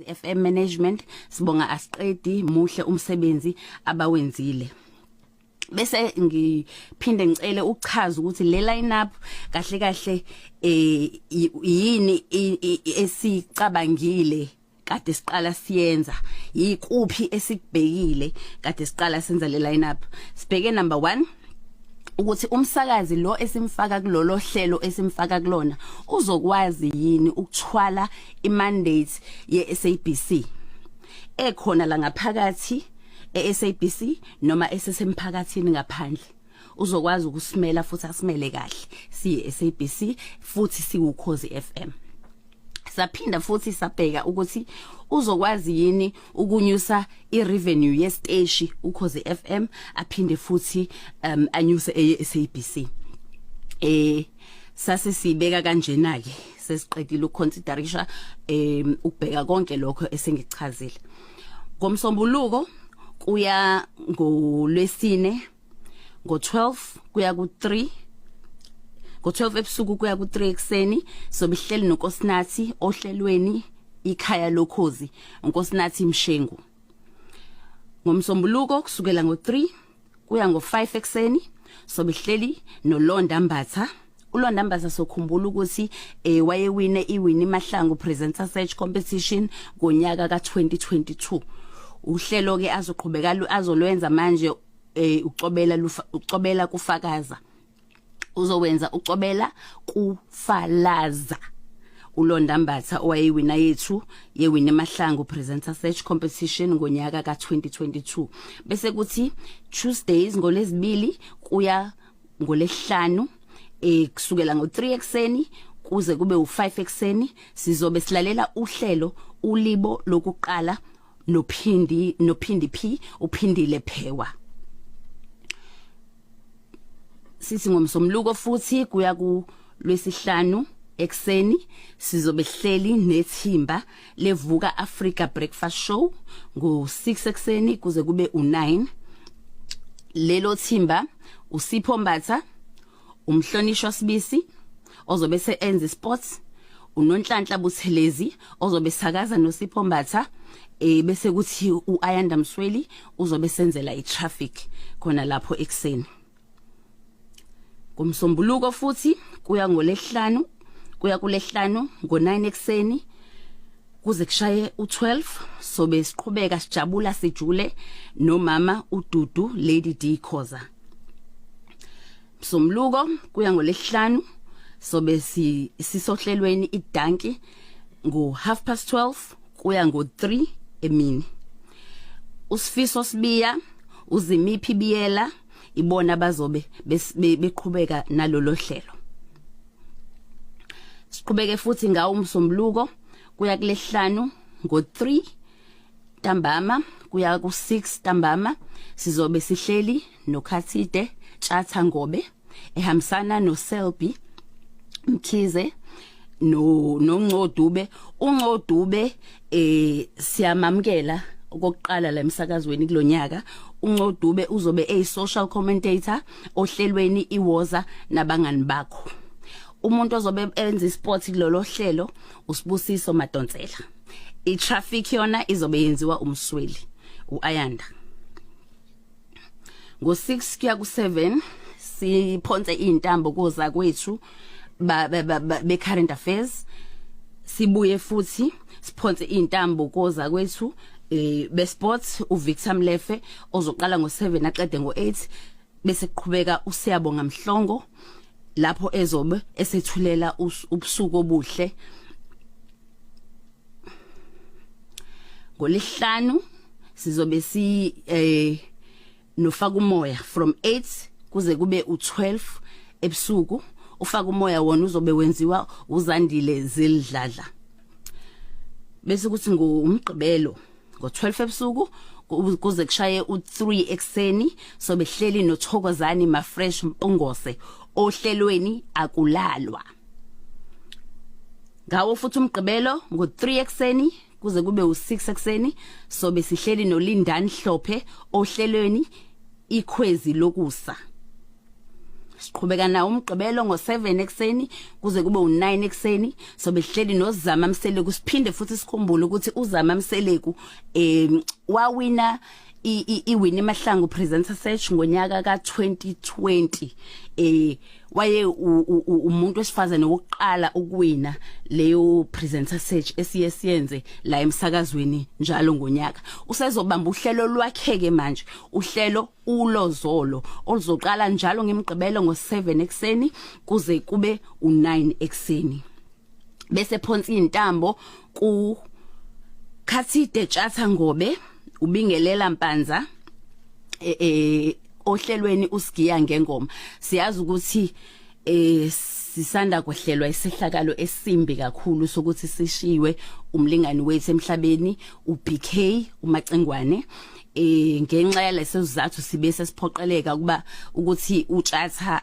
FM management, sibonga asiqedi, muhle umsebenzi abawenzile. Bese ngiphinde ngicele ukuchaza ukuthi le line up kahle kahle yini esicabangile kade siqala siyenza, yikuphi esikubhekile kade siqala senza le line up. Sibheke number 1 ukuthi umsakazi lo esimfaka kulolo hlelo esimfaka kulona uzokwazi yini ukuthwala imandate ye-SABC ekhona la ngaphakathi e-SABC noma esesemphakathini ngaphandle, uzokwazi ukusimela futhi asimele kahle siye SABC futhi siwukhozi FM. Saphinda futhi sabheka ukuthi uzokwazi yini ukunyusa irevenue yesteshi ukhozi FM, aphinde futhi anyuse eye SABC. Sase sibeka kanjena ke, sesiqedile ukuconsiderisha, ukubheka konke lokho esengikuchazile. Ngomsombuluko kuya ngolwesine, ngo12 kuya ku3, ngo12 ebusuku kuya ku3 ekseni, sobihleli noNkosinathi ohlelweni Ikhaya Lokhozi, uNkosinathi Mshengu. Ngomsombuluko kusukela ngo3 kuya ngo5 ekseni sobihleli noLonda Mbatha. uLonda Mbatha, sokhumbula ukuthi wayewine iWinnie Mahlangu Presenter Search Competition ngonyaka ka2022. Uhlelo ke azoqhubeka azolwenza manje ucobela ucobela kufakaza, uzowenza ucobela kufalaza uLonda Mbatha owayeyiwina yethu yeWinnie Mahlangu Presenter Search Competition ngonyaka ka2022. Bese kuthi Tuesdays, ngolezibili kuya ngolesihlanu, kusukela ngo3 ekseni kuze kube u5 ekseni, sizobe silalela uhlelo Ulibo Lokuqala nophindi nophindi P uphindile Phewa. Sithi ngomsombuluko futhi kuya ku lwesihlanu ekseni sizobe hleli nethimba leVuka Africa Breakfast Show ngo6 ekseni kuze kube u9. Lelo thimba uSipho Mbatha, umhlonishwa Sibisi ozobe se enza sports, uNonhlanhla Buthelezi ozobe sakaza noSipho Mbatha, bese kuthi uAyanda Msweli uzobe senzela itraffic khona lapho ekseni. Ngomsombuluko futhi kuya ngolesihlanu, kuya kulesihlanu, ngo9 ekseni kuze kushaye u12, sobe siqhubeka sijabula sijule nomama uDudu Lady D Khoza. Msomluko kuya ngolesihlanu sobe sisohlelweni idanki ngo 12:30 kuya ngo 3 emini. Usifiso Sibiya, uZimiphi Biyela ibona bazobe beqhubeka nalolo hlelo. Siqhubeke futhi ngawo umsombuluko kuya kulesihlanu, ngo3 ntambama kuya ku6 ntambama, sizobe sihleli noKhathide Tshatha Ngobe ehambisana noSelby Mkhize no noNcodube. uNcodube siyamamkela okokuqala la emsakazweni kulonyaka. uNcodube uzobe eyi social commentator ohlelweni iWoza Nabangani Bakho. Umuntu ozobe enza isport kulolo hlelo uSibusiso Madonsela. I-traffic yona izobe yenziwa umsweli uAyanda. Ngo6 kuya ku7 siphonse izintambo koza kwethu be current affairs. Sibuye futhi siphonse izintambo koza kwethu be sports, uVictor Mlefe ozoqala ngo7 aqede ngo8, bese kuqhubeka uSiyabonga Mhlongo lapho ezobe esethulela Ubusuku Obuhle. Ngolesihlanu sizobe si nofaka umoya from 8 kuze kube u12 ebusuku. Ufaka umoya wona uzobe wenziwa uZandile Zildladla. Bese kuthi ngomgqibelo ngo12 ebusuku kuze kushaye u3 ekseni sobe hleli noThokozani Mafresh Mpungose ohlelweni Akulalwa. Ngawo futhi umgqibelo ngo3 ekseni kuze kube u6 ekseni sobe sihleli noLindani Hlophe ohlelweni Ikhwezi Lokusa. Siqhubeka nawo umgqibelo ngo7 ekseni kuze kube u9 ekseni. Sobe sihleli noZama Mseleku, siphinde futhi sikhumbule ukuthi uZama Mseleku wawina iWinnie Mahlangu presenter search ngonyaka ka2020. Waye umuntu wesifazane wokuqala ukuwina leyo presenter search esiye siyenze la emsakazweni njalo ngonyaka. Usezobamba uhlelo lwakhe ke manje, uhlelo Ulozolo, oluzoqala njalo ngemgqibelo ngo7 ekseni kuze kube u9 ekseni. Bese phonsa intambo ku Khathide Tshatha Ngobe, ubingelela Mpanza ohlelweni usigiya ngengoma. Siyazi ukuthi sisanda kwehlelwa isehlakalo esimbi kakhulu sokuthi sishiwe umlingani wethu emhlabeni, uBK uMacingwane. Ngenxa yaleso sizathu sibe sesiphoqeleka kuba ukuthi uTshatha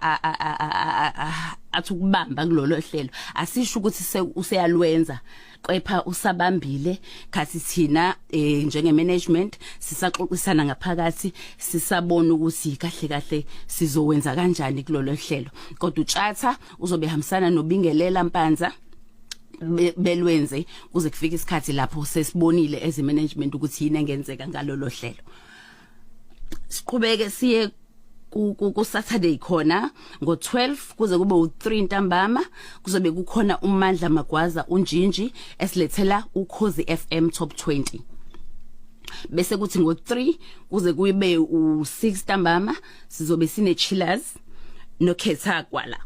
athi ukubamba kulolo hlelo. Asisho ukuthi useyalwenza, kepha usabambile, khathi thina njenge management sisaxoxisana ngaphakathi, sisabona ukuthi kahle kahle sizowenza kanjani kulolo hlelo. Kodwa uTshatha uzobe hambisana nobingelela Mpanza belwenze kuze kufike isikhathi lapho sesibonile as management ukuthi yini engenzeka ngalolo hlelo. Siqhubeke siye ku Saturday khona ngo12 kuze kube u3 ntambama, kuzobe kukhona uMandla Magwaza unjinji esilethela Ukhozi FM Top 20. Bese kuthi ngo3 kuze kube u6 ntambama sizobe sine Chillers noKhetha Kwala.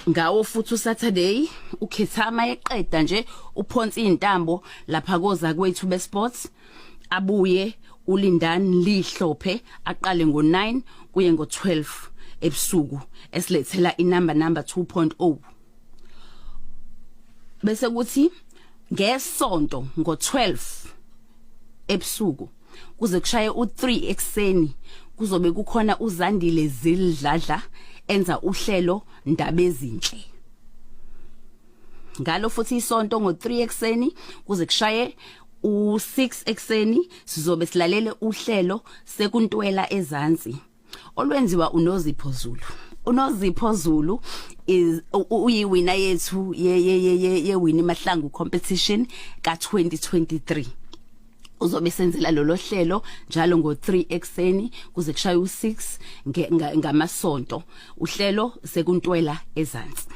Ngawo futhi uSaturday, uKhethama eqeda nje uphonsa izintambo lapha koza kwethu besports, abuye uLindani Lihlophe aqale ngo9 kuye ngo12 ebusuku esilethela inumber number 2.0. Bese kuthi ngesonto ngo12 ebusuku kuze kushaye u3 ekseni kuzobe kukhona uZandile Zildladla enza uhlelo Ndaba Ezinhle. Ngalo futhi isonto ngo3 ekseni kuze kushaye u6 ekseni sizobe silalele uhlelo Sekuntwela Ezansi olwenziwa uNozipho Zulu. UNozipho Zulu is uyiwina yethu ye ye ye ye Winnie Mahlangu competition ka 2023. Uzobe senzela lolo hlelo njalo ngo3 ekseni kuze kushaye u6 ngamasonto, uhlelo Sekuntwela Ezansi.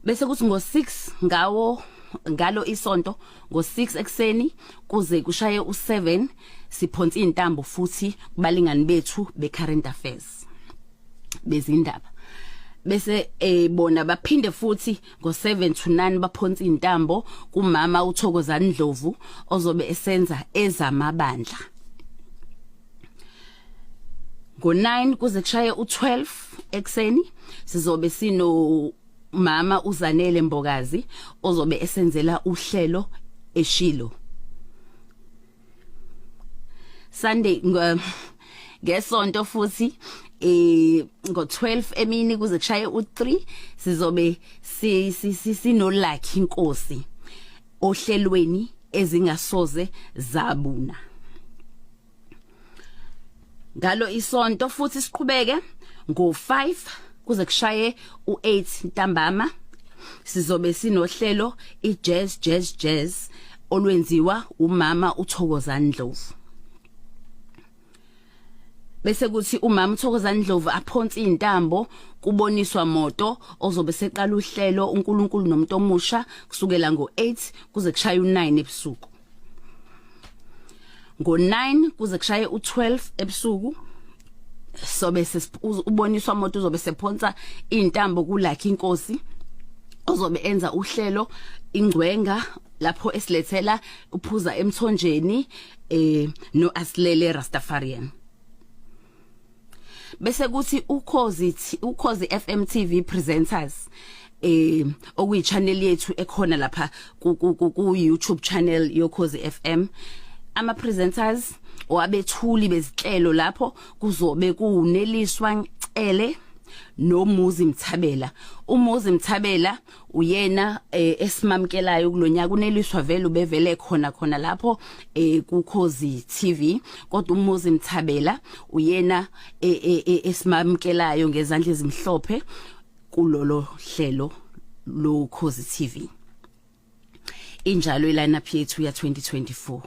Bese kuthi ngo6 ngawo ngalo isonto ngo6 ekseni kuze kushaye u7 siphonsa intambo futhi kubalingani bethu be current affairs, bezindaba. Bese bona baphinde futhi ngo7 to 9 baphonsa intambo kumama uThokozani Ndlovu ozobe esenza ezamabandla. Ngo9 kuze kushaye u12 ekseni sizobe sino mama uZanele Mbokazi ozobe esenzela uhlelo Eshilo Sunday. Ngesonto futhi ngo12 emini kuze kushaye u3 sizobe sino Lucky Inkosi ohlelweni Ezingasoze Zabuna. Ngalo isonto futhi siqhubeke ngo5 kuze kushaye u8 ntambama sizobe sinohlelo iJazz Jazz Jazz olwenziwa umama uThokozani Ndlovu. Bese kuthi umama uThokozani Ndlovu aphonse intambo kuboniswa moto ozobe seqala uhlelo uNkulunkulu nomuntu omusha kusukela ngo8 kuze kushaye u9 ebusuku. Ngo9 kuze kushaye u12 ebusuku sobe uboniswa moto uzobe sephonsa intambo kuLucky Inkosi ozobe enza uhlelo Ingcwenga, lapho esilethela uphuza emthonjeni no Asilele Rastafarian. Bese kuthi Ukhozi FM TV presenters, okuyi channel yethu ekhona lapha ku YouTube channel yoKhozi FM, ama presenters owabethuli bezinhlelo lapho kuzobe kuneliswa Ncele. noMuzi Mthabela. UMuzi Mthabela uyena esimamkelayo kulonyaka. Uneliswa vele ubevele khona khona lapho kuKhozi TV, kodwa uMuzi Mthabela uyena esimamkelayo ngezandla ezimhlophe kulolo hlelo loKhozi TV. Injalo ilineup yethu ya 2024.